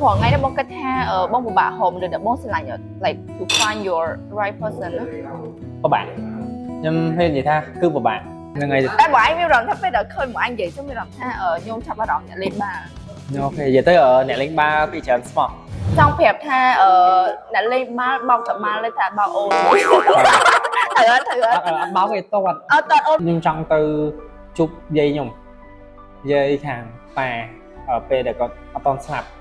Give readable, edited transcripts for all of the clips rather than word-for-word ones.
រាល់ថ្ងៃនេះបងគិតថាបងពិបាកហមឬដែលបងស្រឡាញ់អត់ like to find your right person ណា? ពិបាកខ្ញុំហ៊ាននិយាយថាគឺពិបាកហ្នឹងហើយ។ តែបងឯងមានអារម្មណ៍ថាពេលដែលឃើញបងឯងនិយាយចឹងមានអារម្មណ៍ថាខ្ញុំចាប់អារម្មណ៍អ្នកលេងបាល់។ Okay និយាយទៅអ្នកលេងបាល់ពីច្រើនស្មោះ។ ចង់ប្រាប់ថាអ្នកលេងបាល់បោកតបាល់លេថាបោកអូនត្រូវអត់ត្រូវអត់? អត់អត់បោកទេតត អត់តអូន។ ខ្ញុំចង់ទៅជួបយាយខ្ញុំយាយខាងប៉ាពេលដែលគាត់អត់តន់ស្លាប់។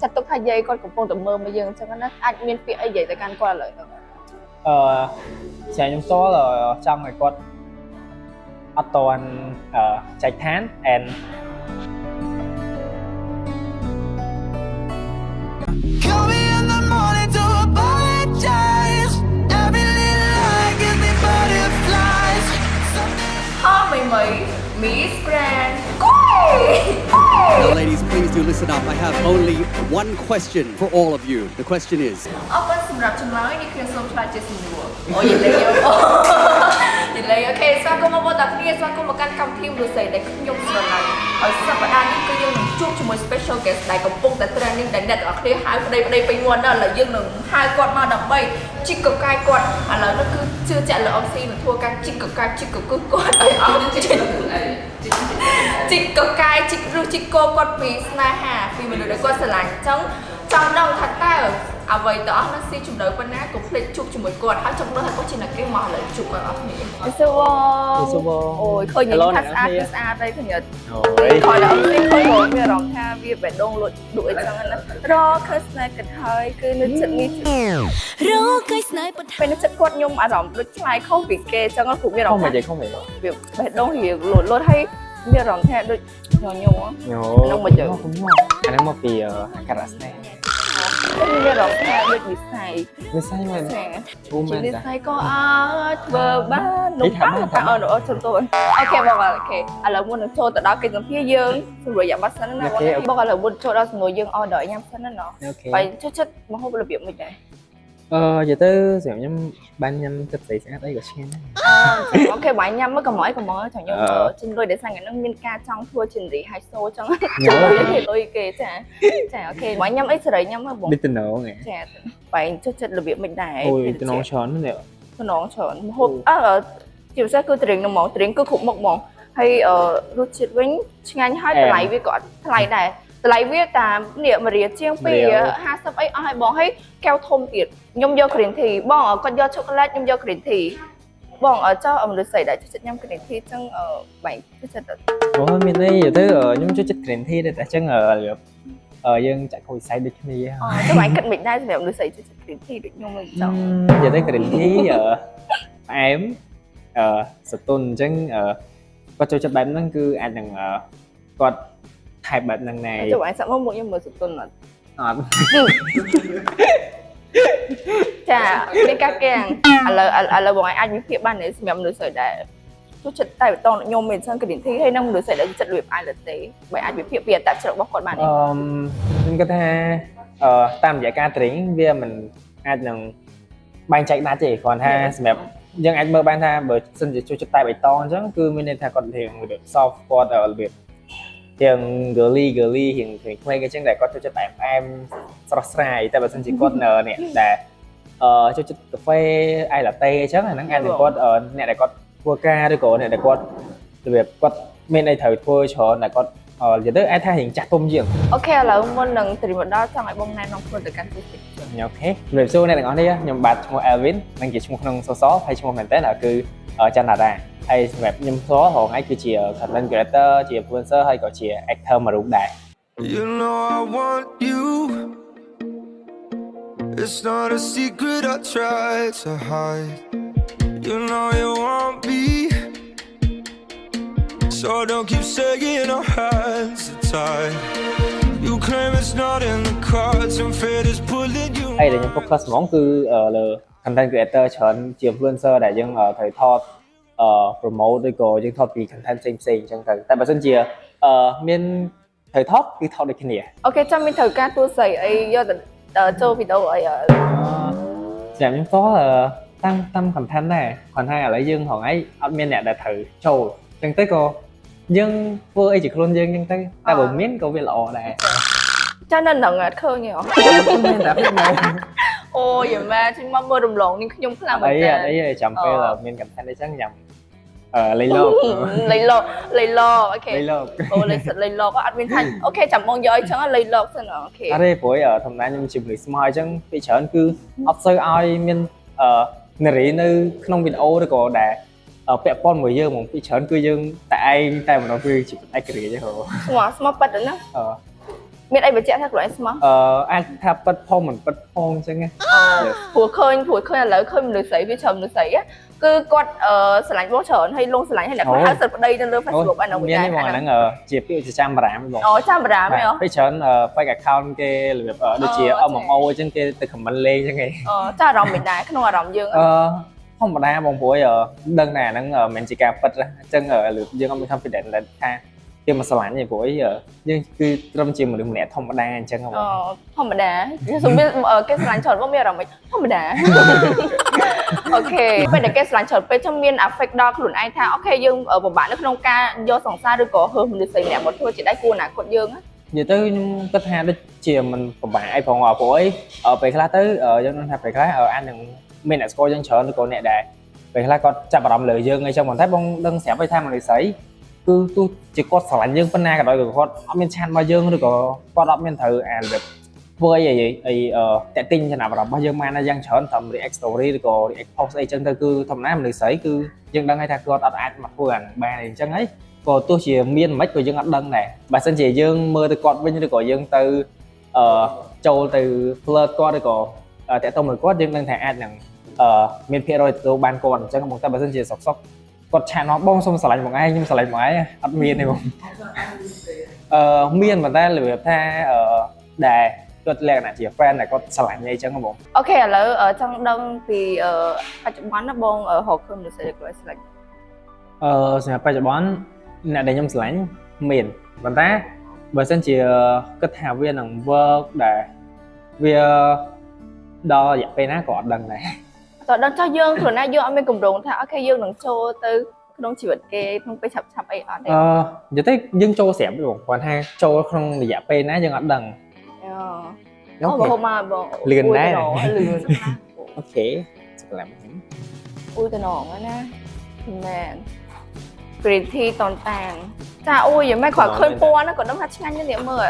ចាត់ទុកថាយាយគាត់កំពុងតែមើលមកយើងអញ្ចឹងណាអាចមានពាក្យអីនិយាយទៅកាន់គាត់ឥឡូវហ្នឹង? ស្រាប់ខ្ញុំផ្ទាល់ចង់ឲ្យគាត់អត់តន់ចែកឋាន and Call me in the morning to apologize. Every little lie gives me butterflies. អមីមី Miss Grand គួយ Now, ladies, please do listen up. I have only one question for all of you. The question is អរគុណសម្រាប់ចម្លើយនេះខ្ញុំសូមឆ្លើយជាសំណួរអូយលេងអូយលេង okay ស្វាគមន៍បងប្អូនទាំងគ្នាស្វាគមន៍មកកាន់កម្មវិធីមនុស្សស្រីដែលខ្ញុំស្រឡាញ់ហើយសប្តាហ៍នេះគឺយើងនឹងជួបជាមួយ special guest ដែលកំពុងតែ trending ដែលអ្នកទាំងអស់គ្នាហៅប្តីប្តីពេញមាត់ដល់ឥឡូវយើងនឹងហៅគាត់មកដើម្បីជីកកកាយគាត់ឥឡូវនេះគឺជឿជាក់លើ MC នឹងធ្វើការជីកកកាយជីកកគឹះគាត់ឲ្យអស់ជីកកកាយជីកឫសជីកគោគាត់ពីស្នេហាពីមនុស្សដែលគាត់ស្រឡាញ់អញ្ចឹងចង់ដឹងថាតើអ្វីទាំងអស់នោះស៊ីជម្រៅប៉ុណ្ណាកុំភ្លេចជួបជាមួយគាត់ហើយចង់ដឹងថាគាត់ជាអ្នកគេមកឥឡូវជួបគាត់អស់គ្នាសួរ សួរបង អូយឃើញនិយាយថាស្អាតគឺស្អាតហើយឃើញអត់? អូយ ខលដល់នេះឃើញមកមានអារម្មណ៍ថាវាបេះដូងលុតដួចអញ្ចឹងណារកឃើញស្នេហ៍គិតហើយគឺនៅចិត្តនេះ រកឃើញស្នេហ៍ប៉ុន្តែ ពេលនៅចិត្តគាត់ខ្ញុំអារម្មណ៍ដូចឆ្លៃខុសពីគេអញ្ចឹងព្រោះមានអារ ខុសម ម្មណ៍ថា មកនិយាយខុសមក វាបេះដូងរៀងលូតលូតហើយមានអារម្មណ៍ថាដូចញញ័រ ញោ ក្នុងមកយើង អាហ្នឹងមកពីអាការៈស្នេហ៍ មានអារម្មណ៍ថាដូចវិស័យ វិស័យមែន ចា អូមែន ជាវិ តា ស័យក៏អាចធ្វើបាននោះ ហីថា បា បាន ន ថាអូសុំទោស okay បង okay ឥឡូវមុននឹងចូលទៅដល់កិច្ចសម្ភារយើងសម្រួលយ៉ាបាត់សិនណាបងបងឥឡូវមុនចូលដល់សំណួរយើង order ញ៉ាំសិនណាណោះ Okay។ បាយចូលចិត្តម្ហូបរបៀបមិនដែរ? និយាយទៅសម្រាប់ខ្ញុំបានញ៉ាំទឹកស្អីស្អាតអីក៏ឆ្ងាញ់ដែរ។ Okay បាយញ៉ាំមកកំអីកំអចង់ខ្ញុំ អឺ ជំរុញដែលសាំងហ្នឹងមានការចង់ធ្វើចិនរីហៃសូចង់ ញ៉ាំ គេលុយគេចាចា okay បាយញ៉ាំអីសេរីញ៉ាំមកបង។ នេះតំណងហ៎? ចាបាយចូលចិត្តរបៀបមិនដែរ? អូយតំណងច្រើនណាស់នេះ។ តំណងច្រើនម្ហូបអឺជាពិសេសគឺត្រេងហ្នឹងហ្មងត្រេងគឺគ្រប់មុខហ្មងហើយអឺរសជាតិវិញឆ្ងាញ់ហើយតម្លៃវាក៏អត់ថ្លៃដែរតម្លៃវាតាមនេះមួយរៀលជាង2 50អីអស់ហើយបងហើយកែវធំទៀតខ្ញុំយក green tea បងគាត់យក chocolate ខ្ញុំយក green tea បងអើចុះអមមនុស្សស្រីដែលចូលចិត្តញ៉ាំ green tea ចឹងអឺបែងចូលចិត្តអត់? អូមានអីនិយាយទៅខ្ញុំចូលចិត្ត green tea ដែរតែអញ្ចឹងរបៀបយើងចាក់ខូចវិស័យដូចគ្នា។ អូចុះបែងគិតមិនដែរសម្រាប់មនុស្សស្រីចូលចិត្ត green tea ដូចខ្ញុំអញ្ចឹង? និយាយទៅ green tea ផ្អែមសតុនអញ្ចឹងគាត់ចូលចិត្តបែបហ្នឹងគឺអាចនឹងគាត់ថែបបែបហ្នឹងណែ។ ចុះបែងសាក់មកមុខខ្ញុំមើលសតុនអត់? អត់។ ចាមានការកាំងឥឡូវបងឯងអាចវិភាគបានទេសម្រាប់មនុស្សស្រីដែលចូលចិត្តតែបតងខ្ញុំមិនអញ្ចឹង green tea ហើយនឹងមនុស្សស្រីដែលចូលចិត្តរបៀប ice latte បែងអាចវិភាគពីអត្តចរិតរបស់គាត់បានទេ? អឺខ្ញុំគិតថាតាមរយៈការ drink វាមិនអាចនឹងបែងចែកដាច់ទេគ្រាន់ថាសម្រាប់យើងអាចមើលបានថាបើសិនជាចូលចិត្តតែបៃតងអញ្ចឹងគឺមានន័យថាគាត់រៀងរបៀប soft គាត់របៀបរៀង girly girly រៀងក្មេងៗអញ្ចឹងដែលគាត់ចូលចិត្តផ្អែមផ្អែមស្រស់ស្រាយតែបើសិនជាគាត់នៅនេះដែលចូលចិត្តកាហ្វេ ice latte អញ្ចឹងអាហ្នឹងអាចនឹងគាត់អ្នកដែលគាត់ធ្វើការឬក៏អ្នកដែលគាត់របៀបគាត់មានអីត្រូវធ្វើច្រើនដែលគាត់និយាយទៅអាចថារៀងចាស់ទុំជាង។ Okay ឥឡូវមុននឹងត្រៀមមកដល់ចង់ឲ្យបងណែនាំខ្លួនទៅកាន់ទស្សនិកជន។ Okay ជំរាបសួរអ្នកទាំងអស់គ្នាខ្ញុំបាទឈ្មោះ Elvin និងជាឈ្មោះក្នុង social ហើយឈ្មោះមែនតើគឺចន្ទតារាហើយសម្រាប់ខ្ញុំផ្ទាល់រងឯងគឺជា content creator ជា influencer ហើយក៏ជា actor មួយរូបដែរ។ You know I want you. It's not a secret I try to hide. You know you want me. So don't keep saying our hands are tied. You claim it's not in the cards and fate is pulling you. ហើយដែលខ្ញុំ focus ហ្មងគឺលើ content creator ច្រើនជា influencer ដែលយើងត្រូវថតpromote ឬក៏យើងថតពី content ផ្សេងផ្សេងអញ្ចឹងទៅតែបើសិនជាមានត្រូវថតគឺថតដូចគ្នា។ Okay ចាំមានត្រូវការតួស្រីអីយកទៅចូលវីដេអូអីអត់? សម្រាប់ខ្ញុំផ្ទាល់តាមតាម content ដែរគ្រាន់តែឥឡូវយើងរងឯងអត់មានអ្នកដែលត្រូវចូលអញ្ចឹងទៅក៏យើងធ្វើអីជាខ្លួនយើងអញ្ចឹងទៅតែបើមានក៏វាល្អដែរ។ ចានៅនឹងអត់ឃើញទេហ៎ មានតែពីមើល អូយម៉ែចេញមកមើលរំលងនេះខ្ញុំខ្លាំងមែ អី នតើ អត់អីទេចាំពេលមាន content អីចឹងចាំលៃលោក លៃលោកលៃលោក okay លៃលោក អូលៃសិតលៃលោកអត់មានថា okay ចាំបងយកអីចឹងលៃលោកសិន okay អត់ទេព្រោះធម្មតាខ្ញុំជាមនុស្សស្មោះអញ្ចឹងពីច្រើនគឺអត់សូវឲ្យមាននារីនៅក្នុងវីដេអូឬក៏ដែលពាក់ព័ន្ធមួយយើងហ្មងពីច្រើនគឺយើងតែឯងតែម្ដងគឺជាឯករាជ្យហ៎ ស្មោះស្មោះប៉ិតណា អឺ មានអីបញ្ជាក់ថាខ្លួនឯងស្មោះ អាចថាពិតផងមិនពិតផងអញ្ចឹងណា ព្រោះឃើញឥឡូវឃើញមនុស្សស្រីវាច្រើនមនុស្សស្រីគឺគាត់ស្រឡាញ់បងច្រើនហើយលងស្រឡាញ់ហើយអ្នកខ្លះហៅសិតប្តីនៅលើ Facebook អានោះ មានទេបងអាហ្នឹងជាពាក្យចាំបារាមបង អូចាំបារាមហ៎ ពេលច្រើន fake account គេរបៀបដូចជា MMO អញ្ចឹងគេទៅ comment លេងអញ្ចឹងឯង អូចាអារម្មណ៍មិនដែរក្នុងអារម្មណ៍យើង ធម្មតាបងព្រោះដឹងថាអាហ្នឹងមិនមែនជាការពិតអញ្ចឹងយើងអត់មាន confidence ថាគេមកស្រឡាញ់ទេព្រោះយើងគឺត្រឹមជាមនុស្សម្នាក់ធម្មតាអញ្ចឹងបង អូធម្មតាសូមគេស្រឡាញ់ច្រើនបងមានអារម្មណ៍មិនធម្មតា okay ពេលដែលគេស្រឡាញ់ច្រើនពេកចឹងមាន affect ដល់ខ្លួនឯងថា okay យើងពិបាកនៅក្នុងការយកសង្សារឬក៏ហើសមនុស្សស្រីម្នាក់មកធ្វើជាដៃគូអនាគតយើង និយាយទៅខ្ញុំគិតថាដូចជាមិនពិបាកអីផងព្រោះអីពេលខ្លះទៅយើងនឹងថាពេលខ្លះអាចនឹងមានអ្នកស្គាល់យើងច្រើនឬក៏អ្នកដែលពេលខ្លះគាត់ចាប់អារម្មណ៍លើយើងអីចឹងប៉ុន្តែបងដឹងស្រាប់ហើយថាមនុស្សស្រីគឺទោះជាគាត់ស្រឡាញ់យើងប៉ុណ្ណាក៏ដោយក៏គាត់អត់មានឆានមកយើងឬក៏គាត់អត់មានត្រូវអារបៀបធ្វើអីអីតាក់ទិញចំណាប់អារម្មណ៍របស់យើងបានយ៉ាងច្រើនត្រឹម react story ឬក៏ react post អីចឹងទៅគឺធម្មតាមនុស្សស្រីគឺយើងដឹងហើយថាគាត់អត់អាចមកធ្វើអានឹងបានអីចឹងហើយក៏ទោះជាមានមិនក៏យើងអត់ដឹងដែរបើសិនជាយើងមើលទៅគាត់វិញឬក៏យើងទៅចូលទៅ flirt គាត់ឬក៏តាក់ទងមួយគាត់យើងដឹងថាអាចនឹងមានភាគរយទទួលបានគាត់អញ្ចឹងបងតែបើសិនជាសុកសុកគាត់ chat មកបងសុំស្រឡាញ់បងឯងខ្ញុំស្រឡាញ់បងឯងអត់មានទេបងមានប៉ុន្តែរបៀបថាដែលគាត់លក្ខណៈជា friend ដែលគាត់ស្រឡាញ់អីចឹងបង okay ឥឡូវចង់ដឹងពីបច្ចុប្បន្នណាបងរកឃើញមនុស្សស្រីដែលគាត់ស្រឡាញ់ សម្រាប់បច្ចុប្បន្នអ្នកដែលខ្ញុំស្រឡាញ់មានប៉ុន្តែបើសិនជាគិតថាវានឹង work ដែលវាដល់រយៈពេលណាក៏អត់ដឹងដែរ តើដឹងចោះយើងខ្លួនណាយើងអត់មានកម្រងថា okay យើងនឹងចូលទៅក្នុងជីវិតគេក្នុងពេលឆាប់ឆាប់អីអត់ទេ អឺនិយាយទៅយើងចូលស្រាប់បងគាត់ថាចូលក្នុងរយៈពេលណាយើងអត់ដឹង អូបងមកបង លឿនដែរ លឿន okay សុខឡាំខ្ញុំ អ៊ូតំណងណាមែន green tea តនតានចាអូយមិនគ្រាន់ឃើញពណ៌ណាក៏ដឹងថាឆ្ងាញ់ណាស់នេះមើល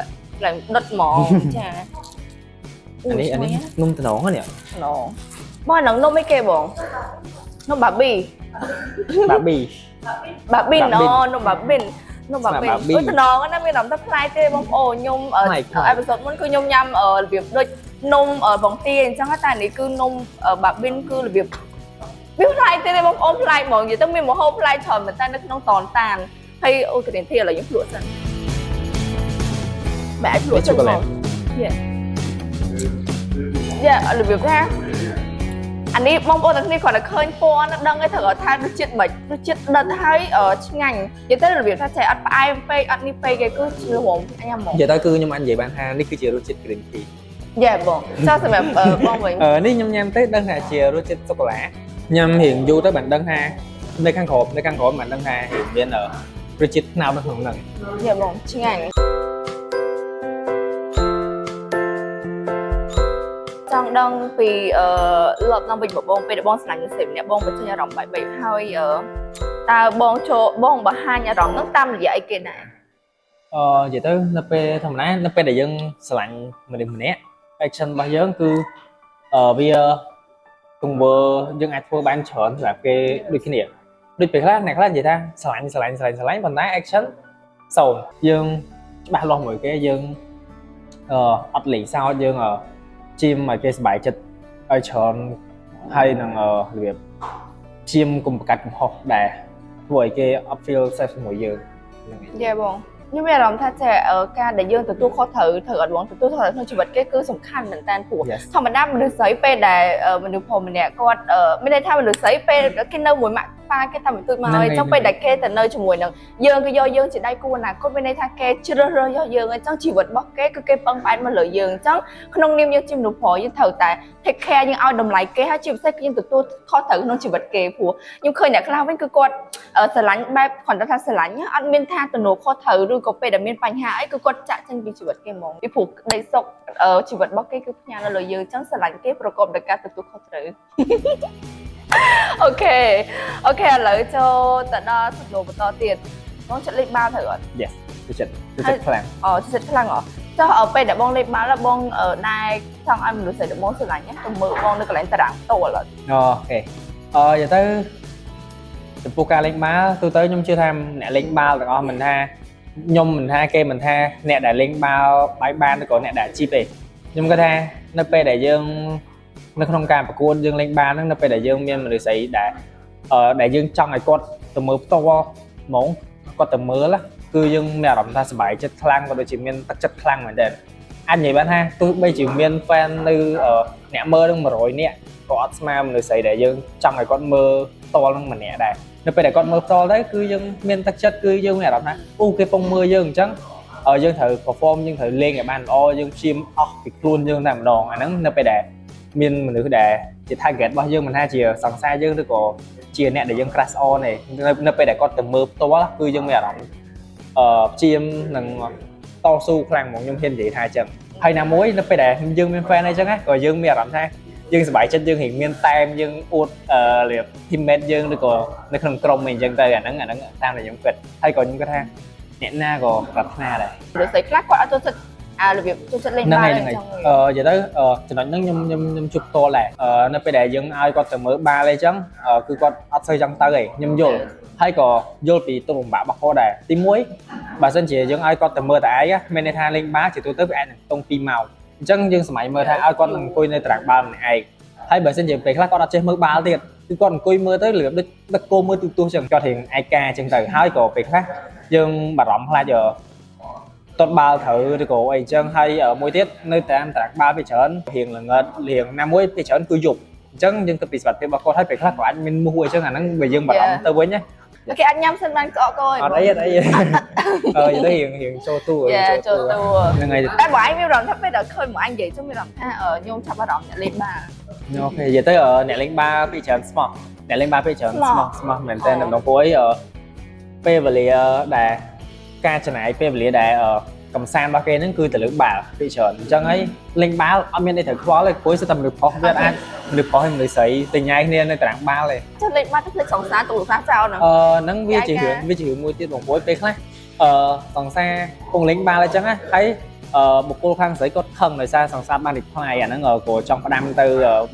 ឡើងដុតហ្មងចា អានេះអានេះនំតំណងនេះ ណងបងហ្នឹងនំអីគេបងនំបាប៊ី បាប៊ី បាប៊ីនអូនំបាប៊ីននំបាប៊ីន បាប៊ីន អូតំណងណាមានអារម្មណ៍ថាប្លែកទេបងប្អូនខ្ញុំ ប្លែកប្លែក episode មុនគឺខ្ញុំញ៉ាំរបៀបដូចនំបងទាអញ្ចឹងតែនេះគឺនំបាប៊ីនគឺរបៀបវាប្លែកទេបងប្អូនប្លែកហ្មងនិយាយទៅមានម្ហូបប្លែកច្រើនមែនតើនៅក្នុងតនតានហើយអូ green tea ឥឡូវខ្ញុំភ្លក់សិនបែរភ្លក់សិនបង yeah yeah របៀបថាអានេះបងប្អូនទាំងគ្នាគ្រាន់តែឃើញពណ៌ហ្នឹងដឹងឯងត្រូវថារសជាតិមិនរសជាតិដិតហើយឆ្ងាញ់និយាយទៅរបៀបថាចេះអត់ផ្អែមពេកអត់នេះពេកគេគឺល្មមញ៉ាំហ្មង និយាយទៅគឺខ្ញុំអាចនិយាយបានថានេះគឺជារសជាតិ green tea yeah បងចុះសម្រាប់បងវិញ នេះខ្ញុំញ៉ាំទៅដឹងថាជារសជាតិសូកូឡាញ៉ាំរៀងយូរទៅបានដឹងថានៅខាងក្រោមបានដឹងថារៀងមានរសជាតិត្នោតនៅក្នុងហ្នឹង yeah បងឆ្ងាញ់ចង់ដឹងពីលបឡើងវិញបងពេលដែលបងស្រឡាញ់មនុស្សស្រីម្នាក់បងបញ្ចេញអារម្មណ៍បែបម៉េចហើយតើបងចូលបងបង្ហាញអារម្មណ៍ហ្នឹងតាមរយៈអីគេដែរ និយាយទៅនៅពេលធម្មតានៅពេលដែលយើងស្រឡាញ់មនុស្សម្នាក់ action របស់យើងគឺវាទង្វើយើងអាចធ្វើបានច្រើនសម្រាប់គេដូចគ្នាដូចពេលខ្លះអ្នកខ្លះនិយាយថាស្រឡាញ់ស្រឡាញ់ស្រឡាញ់ស្រឡាញ់ប៉ុន្តែ action សូន្យយើងច្បាស់លាស់មួយគេយើងអត់លេងសើចយើងជៀមឲ្យគេសប្បាយចិត្តឲ្យច្រើនហើយនឹងរបៀបជៀមកុំប្រកាត់កំហុសដែលធ្វើឲ្យគេអត់ feel safe ជាមួយយើងហ្នឹងឯង yeah បងខ្ញុំមានអារម្មណ៍ថាចេះការដែលយើងទទួលខុសត្រូវត្រូវអត់បងទទួលខុសត្រូវក្នុងជីវិតគេគឺសំខាន់មែនតើព្រោះ Yes. ធម្មតាមនុស្សស្រីពេលដែលមនុស្សប្រុសម្នាក់គាត់មានន័យថាមនុស្សស្រីពេលគេនៅមួយម៉ាក់ប៉ា ប៉ាគេតាំងពីទូចមកហើយអញ្ចឹងពេលដែលគេទៅនៅជាមួយនឹងយើងគេយកយើងជាដៃគូអនាគតមានន័យថាគេជ្រើសរើសយកយើងអញ្ចឹងជីវិតរបស់គេគឺគេពឹងផ្អែកមកលើយើងអញ្ចឹងក្នុងនាមយើងជាមនុស្សប្រុសយើងត្រូវតែ take care យើងឲ្យតម្លៃគេហើយជាពិសេសគឺយើងទទួលខុសត្រូវក្នុងជីវិតគេព្រោះខ្ញុំឃើញអ្នកខ្លះវិញគឺគាត់ស្រឡាញ់បែបគ្រាន់តែថាស្រឡាញ់អត់មានថាទំនួលខុសត្រូវឬក៏ពេលដែលមានបញ្ហាអីគឺគាត់ចាក់ចេញពីជីវិតគេហ្មងពីព្រោះក្តីសុខជីវិតរបស់គេគឺផ្ញើនៅលើយើងអញ្ចឹងស្រឡាញ់គេប្រកបដោយការទទួលខុសត្រូវ okay ឥឡូវចូលទៅដល់សំណួរបន្តទៀតបងចិត្តលេងបាល់ត្រូវអត់? Yes ចូលចិត្តចូលចិត្តខ្លាំង។ អូចូលចិត្តខ្លាំងហ៎ចុះពេលដែលបងលេងបាល់แล้วបងដែរចង់ឲ្យមនុស្សស្រីដែលបងស្រឡាញ់ទៅមើលបងនៅកន្លែងតារាងផ្ទាល់អត់? Okay និយាយទៅចំពោះការលេងបាល់ទូទៅខ្ញុំជឿថាអ្នកលេងបាល់ទាំងអស់មិនថាខ្ញុំមិនថាគេមិនថាអ្នកដែលលេងបាល់បាយបានឬក៏អ្នកដែលអាជីពទេខ្ញុំគាត់ថានៅពេលដែលយើងនៅក្នុងការប្រកួតយើងលេងបាល់ហ្នឹងនៅពេលដែលយើងមានមនុស្សស្រីដែលដែលយើងចង់ឲ្យគាត់ទៅមើលផ្ទាល់ហ្មងគាត់ទៅមើលណាគឺយើងមានអារម្មណ៍ថាសប្បាយចិត្តខ្លាំងក៏ដូចជាមានទឹកចិត្តខ្លាំងមែនទែនអាចនិយាយបានថាទោះបីជាមាន fan នៅអ្នកមើលនឹង100នាក់ក៏អត់ស្មើមនុស្សស្រីដែលយើងចង់ឲ្យគាត់មើលផ្ទាល់នឹងម្នាក់ដែរនៅពេលដែលគាត់មើលផ្ទាល់ទៅគឺយើងមានទឹកចិត្តគឺយើងមានអារម្មណ៍ថាអូគេពងមើលយើងអញ្ចឹងយើងត្រូវ perform យើងត្រូវលេងឲ្យបានល្អយើងព្យាយាមអស់ពីខ្លួនយើងតែម្ដងអាហ្នឹងនៅពេលដែលមានមនុស្សដែលជា target របស់យើងមិនថាជាសង្សារយើងឬក៏ជាអ្នកដែលយើង crush on ទេនៅពេលដែលគាត់ទៅមើលផ្ទាល់គឺយើងមានអារម្មណ៍ព្យាយាមនឹងតស៊ូខ្លាំងហ្មងខ្ញុំហ៊ាននិយាយថាអញ្ចឹងហើយណាមួយនៅពេលដែលយើងមាន fan អីចឹងណាក៏យើងមានអារម្មណ៍ថាយើងសប្បាយចិត្តយើងរៀងមានតែមយើងអួតរបៀប teammate យើងឬក៏នៅក្នុងក្រុមអីចឹងទៅអាហ្នឹងអាហ្នឹងតាមដែលខ្ញុំគិតហើយក៏ខ្ញុំគិតថាអ្នកណាក៏ប្រាថ្នាដែរ។ មនុស្សស្រីខ្លះគាត់អត់ចូលចិត្តអារបៀបចូលចិត្តលេង ហ្នឹង បាល់ ហើយហ្នឹងហើយនិយាយទៅចំណុចហ្នឹងខ្ញុំខ្ញុំខ្ញុំជួបផ្ទាល់ដែរនៅពេលដែលយើងឲ្យគាត់ទៅមើលបាល់អីចឹងគឺគាត់អត់សូវចង់ទៅទេខ្ញុំយល់ហើយក៏យល់ពីទុក្ខលំបាករបស់គាត់ដែរទី1បើសិនជាយើងឲ្យគាត់ទៅមើលតែឯងមានន័យថាលេងបាល់ជាទូទៅវាអាចនឹងខ្ទង់2ម៉ោងអញ្ចឹងយើងសម័យមើលថាឲ្យគាត់នឹងអង្គុយនៅតារាងបាល់ម្នាក់ឯងហើយបើសិនជាពេលខ្លះគាត់អត់ចេះមើលបាល់ទៀតគឺគាត់អង្គុយមើលទៅរបៀបដូចដឹកគោមើលទូទស្សន៍ចឹងគាត់រៀងឯកាចឹងទៅហើយក៏ពេលខ្លះយើងបារម្ភខ្លាច ទាត់បាល់ត្រូវឬក៏អីចឹងហើយមួយទៀតនៅតាមតារាងបាល់ពេលច្រើនរៀងល្ងិតរៀងណាមួយពេលច្រើនគឺយប់អញ្ចឹងយើងគិតពីសុវត្ថិភាពរបស់គាត់ហើយពេលខ្លះក៏អាចមានមូសអីចឹងអាហ្នឹងបើយើងបារម្ភទៅវិញណា។ គេអាចញ៉ាំសិនបានក្អកក អត់អីអត់អីនិយាយទៅរៀងរៀងចូលតួ Yeah ចូលតួ ហ្នឹងហើយ។ តែបងឯងមានអារម្មណ៍ថាពេលដែលឃើញបងឯងនិយាយចឹងមានអារម្មណ៍ថាខ្ញុំចាប់អារម្មណ៍អ្នកលេងបាល់។ Okay និយាយទៅអ្នកលេងបាល់ពេលច្រើនស្មោះអ្នកលេងបាល់ពេលច្រើនស្មោះស្មោះមែនតើដំណងពួកអីពេលវេលាដែលការចំណាយពេលវេលាដែលកំសាន្តរបស់គេហ្នឹងគឺទៅលើបាល់ពេលច្រើនអញ្ចឹងហើយលេងបាល់អត់មានអីត្រូវខ្វល់ទេព្រោះសិតតែមនុស្សប្រុសវាអាចមនុស្សប្រុសហើយមនុស្សស្រីទៅញ៉ៃគ្នានៅតារាងបាល់ទេ។ ចុះលេងបាល់ទៅភ្លេចសង្សារទូរស័ព្ទចោលហ្នឹង? អឺហ្នឹងវាជារឿងវាជារឿងមួយទៀតបងប្អូនពេលខ្លះសង្សារពងលេងបាល់អញ្ចឹងណាហើយបុគ្គលខាងស្រីគាត់ខឹងដោយសារសង្សារបាន reply អាហ្នឹងក៏ចង់ផ្ដាំទៅ